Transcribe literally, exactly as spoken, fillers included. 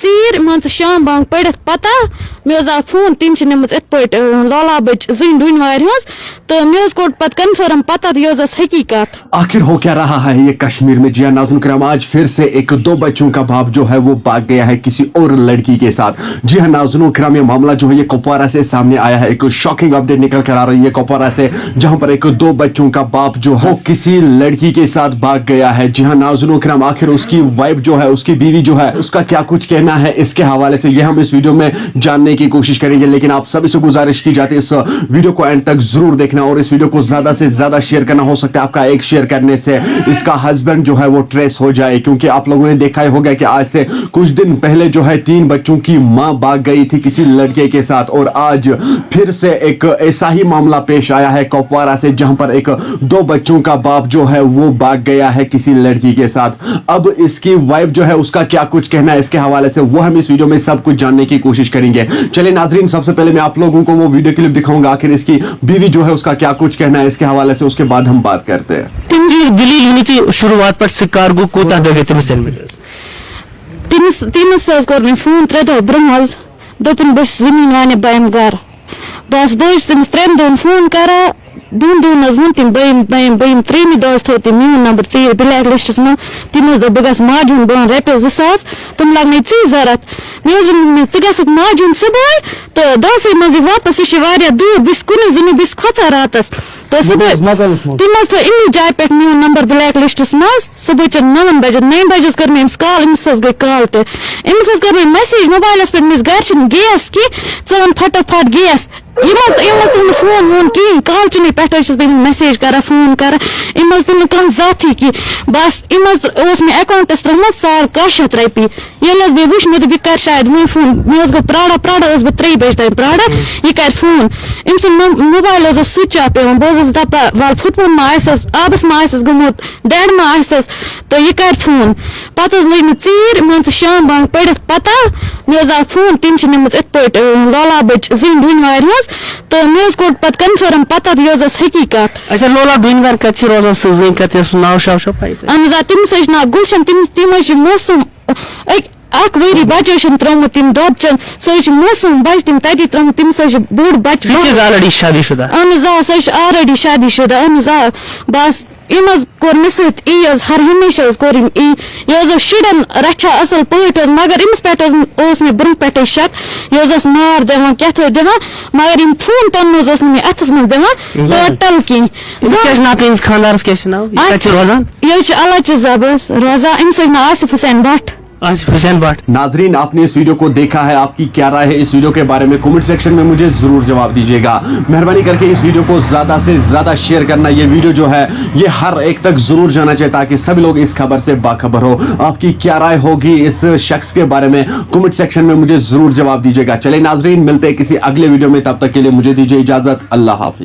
ژیٖرۍ مان ژٕ شام بانگ پٔرِتھ پتہ مےٚ حظ آو فون، تٔمۍ چھِ نِمٕژ یِتھ پٲٹھۍ، اۭں، لولاب بچ زٔنۍ ڈوٗنۍ وارِ ہٕنٛز۔ تہٕ مےٚ حظ کوٚڑ پتہٕ کنفرم پتہ، یہِ حظ ٲس حقیٖقت۔ आखिर हो क्या रहा है ये कश्मीर में? जी हाँ नाज़रीन करम, आज फिर से एक दो बच्चों का बाप जो है वो भाग गया है किसी और लड़की के साथ। जी हाँ नाज़रीन करम, ये मामला जो है ये कुपवारा से सामने आया है। एक शॉकिंग अपडेट निकल कर आ रही है कुपवारा से, जहां पर एक दो बच्चों का बाप जो है वो किसी लड़की के साथ भाग गया है। जी हाँ नाज़रीन करम, आखिर उसकी वाइफ जो है, उसकी बीवी जो है, उसका क्या कुछ कहना है इसके हवाले से, ये हम इस वीडियो में जानने की कोशिश करेंगे। लेकिन आप सभी से गुजारिश की जाती है इस वीडियो को एंड तक जरूर देखना और इस वीडियो को ज्यादा से ज्यादा शेयर करना। हो सकता है आपका एक शेयर करने से इसका हस्बैंड जो है वो ट्रेस हो जाए, क्योंकि आप लोगों ने देखा ही होगा कि आज से कुछ दिन पहले जो है तीन बच्चों की माँ भाग गई थी किसी लड़के के साथ, और आज फिर से एक ऐसा ही मामला पेश आया है कुपवारा से, जहां पर एक दो बच्चों का बाप जो है वो भाग गया है किसी लड़की के साथ। अब इसकी वाइफ जो है उसका क्या कुछ कहना है इसके हवाले से, वो हम इस वीडियो में सब कुछ जानने की कोशिश करेंगे। चलिए नाज़रीन, सबसे पहले मैं आप लोगों को वो वीडियो क्लिप दिखाऊंगा, आखिर इसकी बीवी जो है उसका क्या कुछ कहना है इसके हवाले से, उसके बाद हम बात करते हैं। تٔمۍ دِژ دٔلیٖل ؤنِو تُہۍ شروٗعات پٮ۪ٹھ، سُہ کر گوٚو، کوٗتاہ دۄہ گٔے تٔمِس تٔمۍ؟ تٔمِس تٔمِس حظ کوٚر مےٚ فون ترٛےٚ دۄہ برونٛہہ حظ، دوٚپُن بہٕ چھُس زٔمیٖن وانہِ بہٕ یِمہٕ گرٕ۔ بس بہٕ حظ چھُس تٔمِس ترٛٮ۪ن دۄہن فون کران، دۄن دۄہن حظ ووٚن تٔمۍ بہٕ یِمہٕ بہٕ یِمہٕ بہٕ یِمہٕ ترٛیٚیِمہِ دۄہ حظ تھوٚو تٔمۍ میون نمبر ژیٖرۍ بلیک لسٹس منٛز۔ تٔمۍ حظ دوٚپ بہٕ گژھٕ ماجہِ ہُنٛد بہٕ انہٕ رۄپیس زٕ ساس، تِم لگنے ژےٚ ضروٗرت۔ مےٚ حظ ووٚن ژٕ گژھکھ ماجہِ ہُنٛد صبحٲے تہٕ دۄہسٕے منٛزٕے واپس، سُہ چھُ واریاہ دوٗر، بہٕ چھُس کُنُے زوٚنُے، بہٕ چھُس کھۄژان راتس۔ تہٕ صبحٲے تٔمۍ حظ تھوٚو اَمی جایہِ پٮ۪ٹھ میون نمبر بلیک لسٹس منٛز۔ صبحٲے چٮ۪ن نَوَن بجن، نَیہِ بجہِ حظ کٔر مےٚ أمِس کال، أمِس حظ گٔے کال تہِ۔ أمِس حظ کٔر مےٚ میسیج موبایلس پٮ۪ٹھ، مےٚ گرِ چھِنہٕ گیس کینٛہہ، ژٕ اَن پھٹا پھٹ گیس۔ یِم حظ یِم حظ تُل نہٕ فون وون کِہیٖنۍ، کال چھُنہٕ پٮ۪ٹھ حظ چھَس بہٕ یِمن میسیج کران، فون کران، یِم حظ تُل نہٕ کانٛہہ ذاتھٕے کینٛہہ۔ بس یِم حظ اوس مےٚ اکاونٹس ترٛوومُت ساڑ کاہ شیٚتھ رۄپیہِ۔ ییٚلہِ حظ مےٚ وٕچھ، مےٚ دوٚپ یہِ کرِ شاید وۄنۍ فون، مےٚ حظ گوٚو پرٛاران پرٛاران ٲسٕس بہٕ ترٛیٚیہِ بجہِ تام پرٛاران، یہِ کرِ فون۔ أمۍ سُنٛد مو- موبایل حظ اوس سُچ آف یِوان، بہٕ حظ ٲسٕس دپان ولہٕ پھُٹوُن ما آسٮ۪س، آبس ما آسٮ۪س گوٚمُت، ڈیڈ ما آسٮ۪س، تہٕ یہِ کرِ فون۔ پتہٕ حظ لٔج مےٚ ژیٖرۍ مان ژٕ شام بانگ پٔرِتھ پتہ مےٚ حظ آو فون، تٔمۍ چھِ نِمٕژ یِتھ پٲٹھۍ، اۭں، لولاب بچ زٔنۍ ڈوٗنۍ وارِ ہٕنٛز۔ تہٕ مےٚ حظ کوٚڑ پتہٕ کنفرم پتہ، یہِ حظ ٲس حقیٖقت۔ اچھا لولاب ڈوٗنۍ وارِ کتہِ چھِ روزان سُہ زٔنۍ، کتہِ ٲس ناو شاو شاو پاے تۄہہِ؟ اہن حظ آ، تٔمِس حظ چھُ ناو گُلشن، تٔمِس تِم حظ چھِ موسم أکۍ اکھ ؤری بچہِ حظ چھِن ترٛٲومٕژ تِم دۄد چٮ۪ن، سُہ حظ چھِ موسم بچہِ تِم تَتی ترٛٲومٕژ، تٔمِس حظ چھِ بوٚڑ بچہِ۔ سُہ تہِ چھِ آلریڈی شادی شُدہ۔ اہن حظ آ، سۄ چھِ آلریڈی شادی شُدہ۔ اہن حظ آ، بس أمۍ حظ کوٚر مےٚ سۭتۍ یی حظ، ہر ہمیشہِ حظ کوٚر أمۍ یی۔ یہِ حظ اوس شُرٮ۪ن رچھان اصل پٲٹھۍ حظ، مگر أمِس پٮ۪ٹھ حظ اوس مےٚ برونٛہہ پٮ۪ٹھے شک، یہِ حظ اوس مار دِوان، کیٛاہ تھٲے دِوان، مگر یِم فون پنُن حظ اوس نہٕ مےٚ اتھس منٛز دِوان ٹوٹل کِہیٖنۍ۔ أمِس کیٛاہ چھِ ناو تُہٕنٛدِس خانٛدارَس، کیٛاہ چھِ ناو؟ یہِ کَتہِ چھِ روزان؟ یہِ حظ چھِ الاچہِ زب حظ روزان، أمِس حظ چھِ ناو آصف حسین بٹ۔ آصف حسین بٹ۔ नाजरीन, आपने इस वीडियो को देखा है, आपकी क्या राय है इस वीडियो के बारे में? कमेंट सेक्शन में मुझे जरूर जवाब दीजिएगा। मेहरबानी करके इस वीडियो को ज्यादा से ज्यादा शेयर करना। ये वीडियो जो है ये हर एक तक जरूर जाना चाहिए, ताकि सभी लोग इस खबर से बाखबर हो। आपकी क्या राय होगी इस शख्स के बारे में? कमेंट सेक्शन में मुझे जरूर जवाब दीजिएगा। चलिए नाजरीन, मिलते हैं किसी अगले वीडियो में, तब तक के लिए मुझे दीजिए इजाजत। अल्लाह हाफिज।